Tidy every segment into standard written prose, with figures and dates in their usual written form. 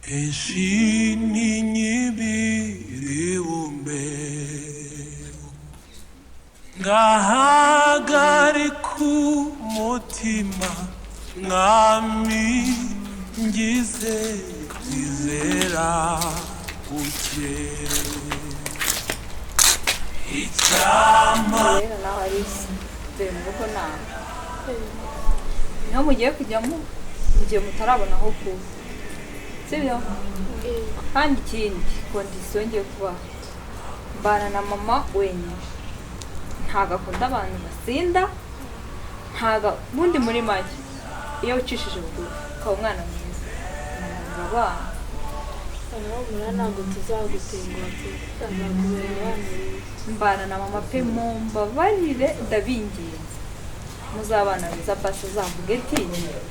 Kenshi nyibiribumbe ngahagarika umutima, mwami, ngize kwizera guke, icyampa. Rero nawe Alice, dore mu rugo nawe niho mugiye kujyamo mu gihe mutarabona aho kuba, sibyo? Kandi ikindi, condition ngiye kubaha: mbana na mama wenyine, ntabwo akunda abantu basinda, ntabwo ubundi. Muri make, iyo ucishije bugufi ukaba umwana mwiza, mama murabana. Humura, ntabwo tuzagutenguha pe, tuzakubera abana beza. Mbana na mama pe, mumbabarire, ndabinginze, muzabana beza. Basi uzavuge ati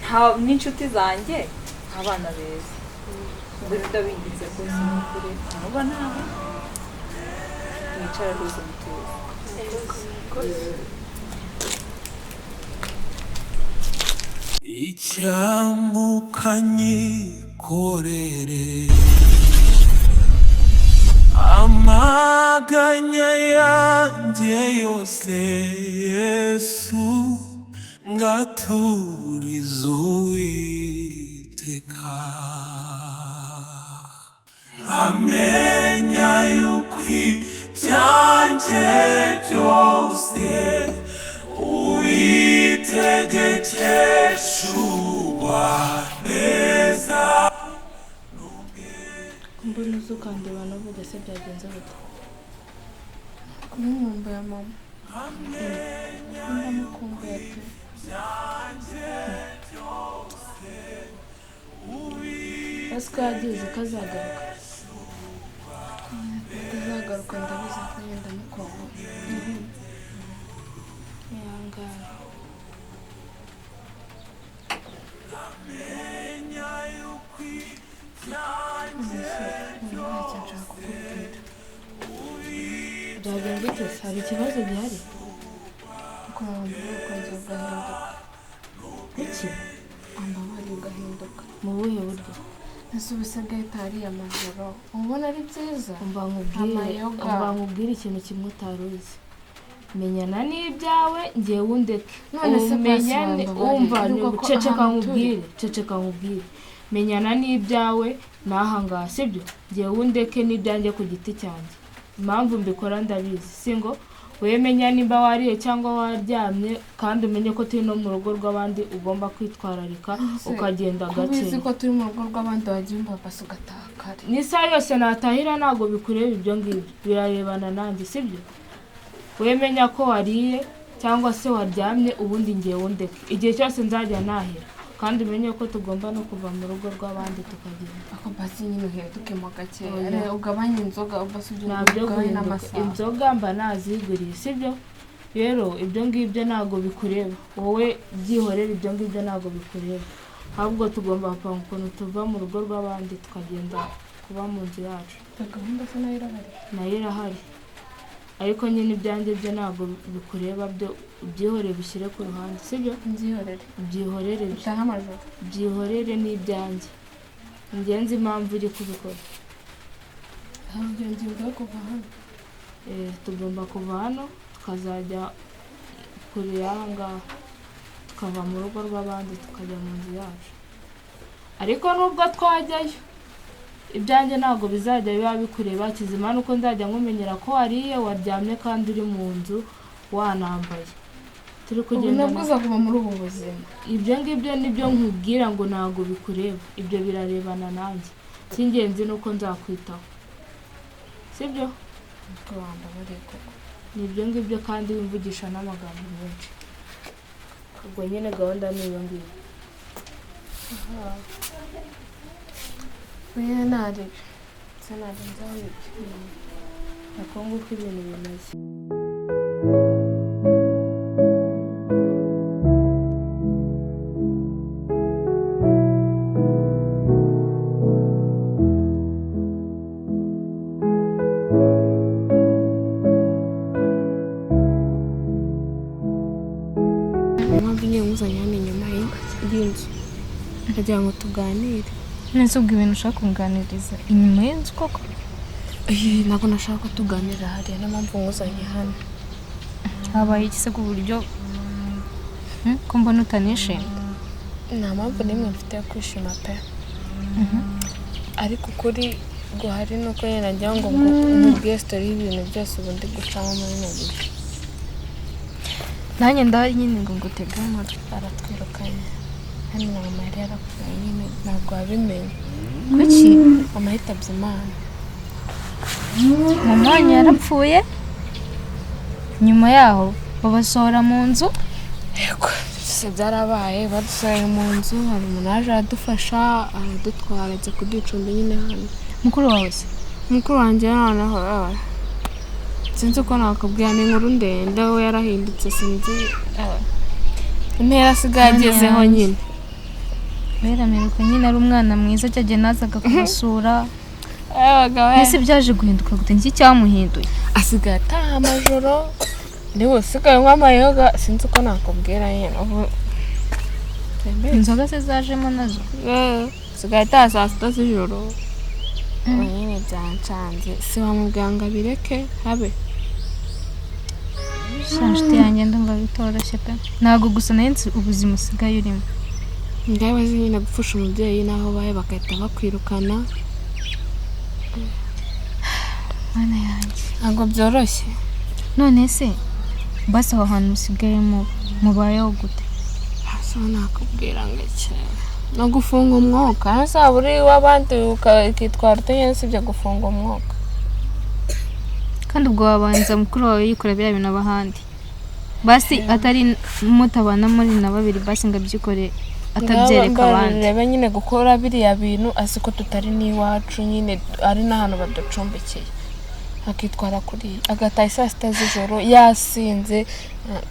nta n'inshuti zanjye, abana beza. Ubwo rero ndabinginze rwose, ni ukuri, ntabwo nawe mwicara rwose mutuze. Icyambuka nyikorere amaganya yanjye yose, Yesu, ngaturiza Uwiteka, amenya yuko ibyanjye byose ubitegekesha neza. Mbona uzi ukandeba n'uvuga se, byagenze gute? Kumwumbuye mama, ndamukumbuye pe. Ese ko yagiye uzi ko azagaruka? Atazagaruka ndabizi ko ngenda ndamukumbuye. Ihangane. None ntacyo nshaka kukubwira. Byagenze bite se? Hari ikibazo gihari? Kuko wambaye ukongera ugahinduka. Iki? Ambabariye ugahinduka. Mu buhe buryo? Ese ubu usigaye utariye amajoro ubona ari byiza? Umva nkubwire. Amayoga. Umva nkubwire ikintu kimwe utari uzi: menyana n'ibyawe, ngewe undeke. None se basi Umenyane wambabariye, umva ariko ko ceceka ahantu turi- nkubwire, ceceka nkubwire. Menyana n'ibyawe n'aha ngaha, sibyo? Ngewe undeke n'ibyanjye ku giti cyanjye. Impamvu mbikora ndabizi, si ngo wowe menya nimba wariye cyangwa waryamye, kandi umenye ko turi no mu rugo rw'abandi, ugomba kwitwararika Se, ukagenda ko ubizi gake. ko turi mu rugo rw'abandi, wagiye umva basi ugataha kare. N'isaha yose natahira ntabwo bikureba, ibyo ngibyo birarebana nanjye, sibyo? Wowe menya ko wariye cyangwa se waryamye, ubundi ngewe undeke igihe cyose nzajya nahira, kandi umenye ko tugomba no kuva mu rugo rw'abandi tukagenda. Ako basi nyine uhindukemo gake. Oya. Ugabanye inzoga basi, ugende Ntabyo ugabanye guhinduka. n'amasaha. Inzoga mba naziguriye, sibyo? Rero ibyo ngibyo ntabwo bikureba wowe, byihorere, ibyo ngibyo ntabwo bikureba. Ahubwo tugomba gupanga ukuntu tuva mu rugo rw'abandi tukagenda kuba mu nzu yacu. Iyo gahunda se nayo irahari? Nayo irahari, ariko nyine ibyanjye byo ntabwo bikureba, byo ubyihorere, bishyire ku ruhande, sibyo? Mbyihorere? Byihorere byo. Utahe amajoro? Byihorere n'ibyanjye, ingenzi impamvu uri kubikora. Ntabwo iyo ngingo yo kuva hano. Tugomba kuva hano tukazajya kure y'aha ngaha, tukava mu rugo rw'abandi tukajya mu nzu yacu. Ariko nubwo twajyayo, ibyanjye ntabwo bizajya biba bikureba. Kizima nuko nzajya nkumenyera ko wariye, waryamye, kandi uri mu nzu wanambaye, turi Ubu kugenda. nabwo uzaguma muri ubu buzima? Ibyo ngibyo nibyo nkubwira ngo ntabwo bikureba, ibyo birarebana nanjye. Icy'ingenzi ni uko nzakwitaho, sibyo? Ko wambabariye koko. Ni ibyo ngibyo, kandi wimvugisha n'amagambo menshi. Ubwo nyine gahunda ni iyo ngiyo. Oya, ntarebe se, narenzaho ibyo. Nako nguko ibintu bimeze. Impamvu nyine nkuzanye hano inyuma y'inzu, ndagira ngo tuganire. Nese ubwo ibintu ushaka kunganiriza inyuma y'inzu koko? Ntabwo nashaka ko tuganira hariya, niyo mpamvu nkuzanye hano. Habaye iki se ku buryo ko mbona utanishimye? Nta mpamvu n'imwe mfite yo kwishima pe. Ariko ukuri guhari ni uko nyine nagira ngo nkubwire sitori y'ibintu byose ubu ndi gucamo muri ino gihe. Nanjye ndahari nyine ngo ngutege amatwi. Baratwirukanye hano, na mama yari yarapfuye nyine, ntabwo wabimenye. Kuki? Mama yitabye Imana. Mama wanyu yarapfuye, nyuma yaho babasohora mu nzu? Yego, byose byarabaye, badusohoye mu nzu, hari umuntu waje aradufasha, aradutwara ajya kuducumbi nyine hano. Mukuru wawe se? Mukuru wanjye noneho sinzi uko nakubwira, ni inkuru ndende, we yarahindutse, sinzi intera asigaye agezeho nyine. Berameruka nyine ari umwana mwiza, cyagiye nazaga kumusura. Mbese byaje guhinduka gute? Niki cyamuhinduye? Asigaye ataha amajoro, niwe usigaye unywa amayoga, sinzi uko nakubwira nyine ubu. Inzoga se zajemo nazo? Asigaye ataha saa sita z'ijoro nyine, byancanze, si wamubwira ngo abireke habe. Nshuti yanjye, ndumva bitoroshye pe, ntabwo gusa nari nzi ubuzima usigaye urimo. Ngaho bazi nyine gupfusha umubyeyi n'aho bahe bagahita bakwirukana. Mana yanjye. Ntabwo byoroshye. None se basi aho hantu usigaye mubayeho gute? Hasi nakubwira ngo iki, no gufunga umwuka, hasi waba uri iw'abandi ukitwara ute, usibye gufunga umwuka. Kandi ubwo wabanza mukuru wawe yikora biriya bintu aba ahandi, basi atari mutabana muri na babiri, basi ngo abyikore atabyereka abandi. Reba nyine gukora biriya bintu azi ko tutari n'iwacu nyine, ari n'ahantu baducumbikiye, akitwara kuri agataha saa sita z'ijoro yasinze,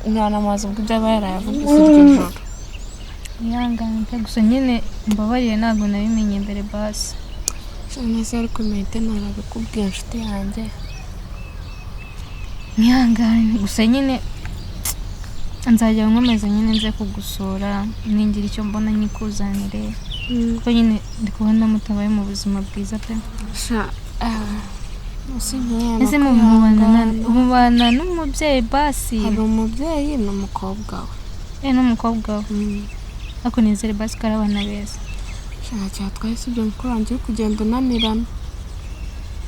nta n'amazi, ubwo ibyo aba yarayavuze iryo joro. Ihangane pe, gusa nyine mbabarire ntabwo nabimenye mbere basi. Nese ariko mpite ntarabikubwiye inshuti yanjye. Mwihangane gusa nyine nzajya nkomeza nyine nze kugusura, ningira icyo mbona nyikuzanire, kuko nyine ndi kubona mutabaye mu buzima bwiza pe. Ese mubana n'umubyeyi basi? Hari umubyeyi n'umukobwa we. N'umukobwa we, ariko nizere basi ko ari abana beza. Ntacyo hatwaye, si ibyo mukuru wanjye uri kugenda unanirana.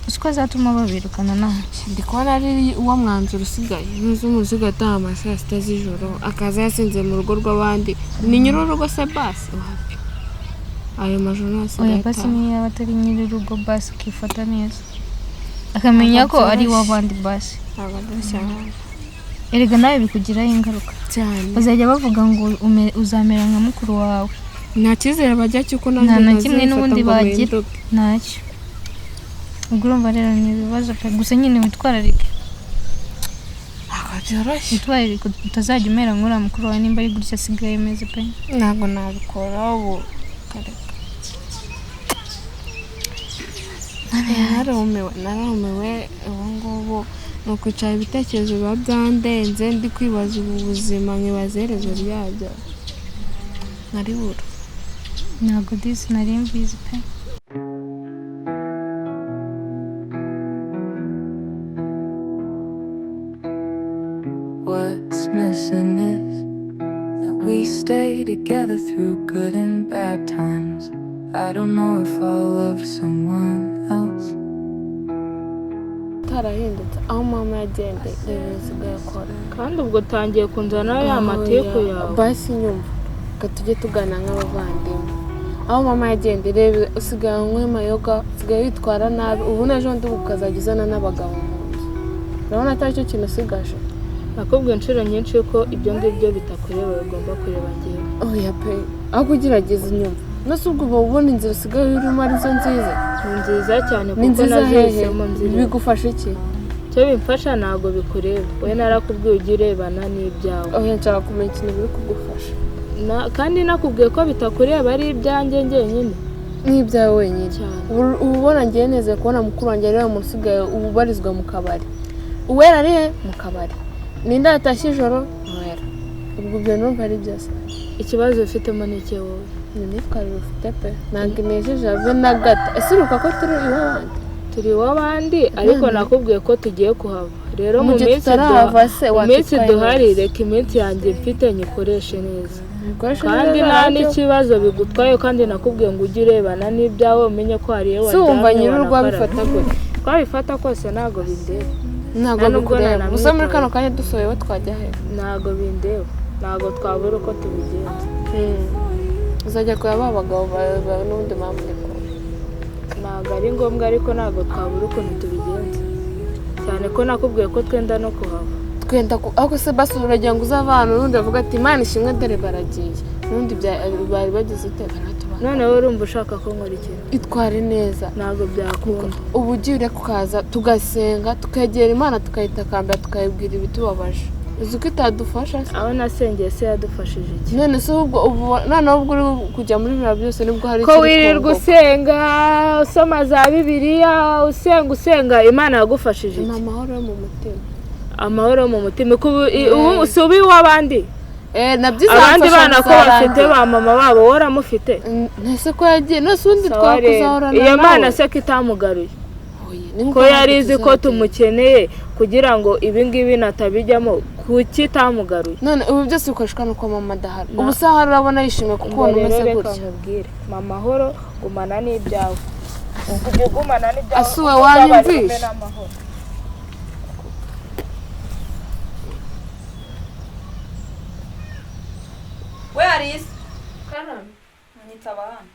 Uzi ko azatuma babirukana nawe? Ndi kubona ari uwo mwanzuro usigaye, ntuzi umuntu usigaye ataha ama saa sita z'ijoro akaza yasinze mu rugo rw'abandi, ni nyir'urugo se basi? Wapi, ayo majoro ntasigaye Oya basi ataha. niyo yaba atari nyir'urugo basi ukifata neza, akamenya ko ari uw'abandi basi. Ntabwo byoroshye. Erega nawe bikugiraho ingaruka cyane. Bazajya bavuga ngo uzamera nka mukuru wawe. Nta cyizere bajya cy'uko nanjye Nta na kimwe ntazifata n'ubundi ngo bagira. mpinduke. Ntacyo. Ubwo urumva rero ni ibibazo pe, gusa nyine witwararike. Ntabwo byoroshye. Witwararike utazajya umera nk'uriya mukuru wawe, nimba ari gutya asigaye ameze pe. Ntabwo nabikora ubu, kareka. Narumiwe ubu ngubu, ni ukwicara ibitekerezo biba byandenze, ndi kwibaza ubu buzima, nkibaza iherezo ryabyo nkaribura. Ntabwo disi nari mbizi pe. What's missing is that we stay together through good and bad times. I don't know if I'll love someone else. Utarahindutse aho mama yagendeye, reba usigaye akora. Kandi ubwo utangiye kunzana ya mateko yawe. Basi nyumva, reka tujye tugana nk'abavandimwe. Aho mama yagendeye, reba usigaye unywa amayoga, usigaye witwara nabi, ubu n'ejo bundi ukazajya uzana n'abagabo mu nzu, urabona atari cyo kintu usigaje. Nakubwiye inshuro nyinshi ko ibyo ngibyo bitakureba, bigomba kureba njyewe. Oya pe, ahubwo ugerageza inyuma, nose ubwo uba ubona inzira usigaye urimo arizo nziza? Ni nziza cyane Ni kuko nziza hehe? nazihisemo nzireba. Bigufasha iki? Icyo bimfasha ntabwo bikureba wowe, narakubwiye ujye urebana n'ibyawe. Oya, nshaka kumenya ikintu biri kugufasha. Kandi nakubwiye ko bitakureba, ari ibyanjye njyenyine. N'ibyawe wenyine? Cyane. Ubu ubona ngiye neza kubona mukuru wanjye ari we muntu usigaye uba ubarizwa mu kabari. Uwera ari he? Mu kabari. Ninde yatashye ijoro? Uwera. Ubwo ibyo numva ari byose. Ikibazo ufitemo ni iki wowe? Ni imyitwarire ufite pe, ntabwo inejeje habe na gato. Ese uribuka ko turi iw'abandi? Turi iw'abandi, ariko nakubwiye ko tugiye kuhava. Rero Mu mu gihe minsi tutarahava se mu minsi wakitwaye duhari, neza. reka iminsi yanjye mfite nyikoreshe neza. Ibikoresho Kandi neza nta nabyo. n'ikibazo bigutwaye, kandi nakubwiye ngo ujye urebana n'ibyawe, umenye ko hari iyo Si wumva waryamye nyir'urugo wanakaraba. abifata gute? Twabifata kose ntabwo bindeba. Ntabwo Nta nubwo bikureba. nanamwitaye. Gusa muri kano kanya dusohoye twajya he? Ntabwo bindeba, ntabwo twabura uko tubigenza. Uzajya kureba ba bagabo bawe n'ubundi mpamvu uri kumwe. Ntabwo ari ngombwa, ariko ntabwo twabura ukuntu tubigenza, cyane ko nakubwiye ko twenda no kuhava. Twenda ku ariko se basi uragira ngo uzave ahantu n'ubundi bavuga ati Imana ishimwe dore baragiye, n'ubundi bari bagize ute baratubana. Noneho urumva ushaka ko nkora ikintu? Itware neza. Ntabwo byakunda. Ubu ugiye ureka ukaza tugasenga, tukegera Imana, tukayitakambira, tukayibwira ibitubabaje, uzi ko itadufasha se? Aho nasengeye se yadufashije iki? None se ubwo ubu noneho ubwo uri kujya muri biriya byose nibwo hari Ko ikiri wirirwa kungoga. usenga, usoma za Bibiliya, usenga usenga, Imana yagufashije Ni iki? amahoro yo mu mutima. Amahoro mu mutima ko ubu si uba iw'abandi? Nabyo Abandi izamfasha bana ko bafite bizarangira. ba mama babo, wowe uramufite? Ntese ko yagiye none ubundi Sawa rero. twakuzahorana Iyo nawe. Mana se ko itamugaruye? Oya, ni Ko ngombwa yari izi ko tuzagenda. tumukeneye kugira ngo ibi ngibi natabijyamo, kuki itamugaruye? None ubu byose bikoreshwa nuko mama adahari. Ubu se ahari urabona yishimye kuko ubona Ngo rero umeze reka gutya? nkubwire, mama horo gumana n'ibyawe, ujye ugumana n'ibyawe, Asuwe kuko bari wanyumvishe? kumwe n'amahoro. We Alice, nyitaba hano.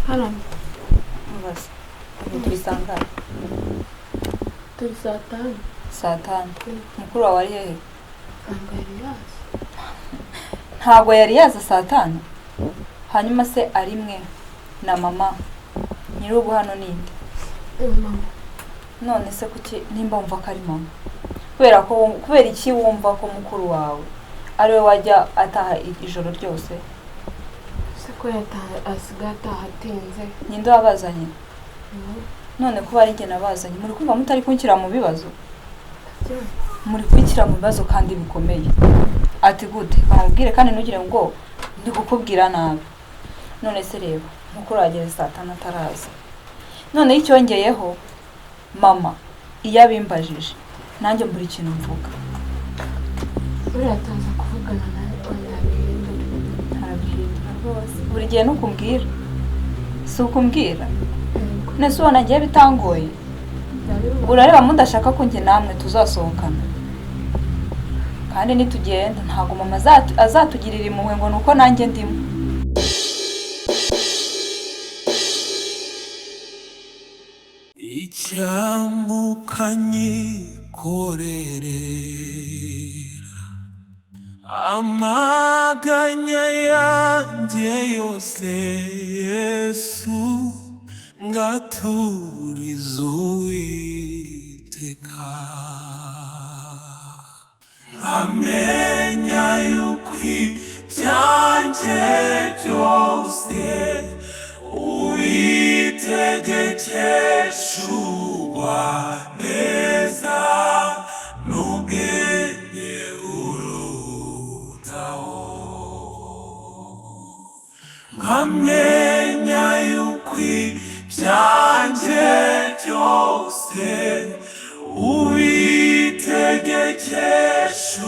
Hano. Mubaze ubu turi saa ngahe? Turi saa 5. Saa 5. Mukuru wawe ari hehe? Ntabwo yari yaza. Ntabwo yari yaza saa 5? Hanyuma se ari mwe na mama, nyir'urugo hano ninde? Mama. None se kuki nimba wumva ko ari mama, kubera ko kubera iki wumva ko mukuru wawe ari we wajya ataha ijoro ryose? Se ko yataha, asigaye ataha atinze. Ninde wabazanye? None kuba ari njye nabazanye, muri kumva mutari kunshyira mu bibazo? Muri kunshyira mu bibazo kandi bikomeye. Ati gute? Bamubwire kandi ntugire ngo ndi kukubwira nabi. None se reba, mukuru wageze saa 5 ataraza. Noneho icyongeyeho, mama iyo abimbajije nanjye mbura ikintu mvuga. Buriya ataza kuvugana nawe wenda yabihindura. Arabihindura rwose, buri gihe nukumbwira si ukumbwira. Nese ubona ngiye bitangoye? Urareba mudashaka ko njye namwe tuzasohokana, kandi nitugenda ntabwo mama azatugirira impuhwe ngo ni uko nanjye ndimo. Icyamukanyikorerera amaganya yanjye yose, Yesu, ngaturiza Uwiteka, nkamenya yuko ibyanjye byose ubitegekesha neza n'ubwenge urutaho, nkamenya yuko ibyanjye byose ubitegekesha.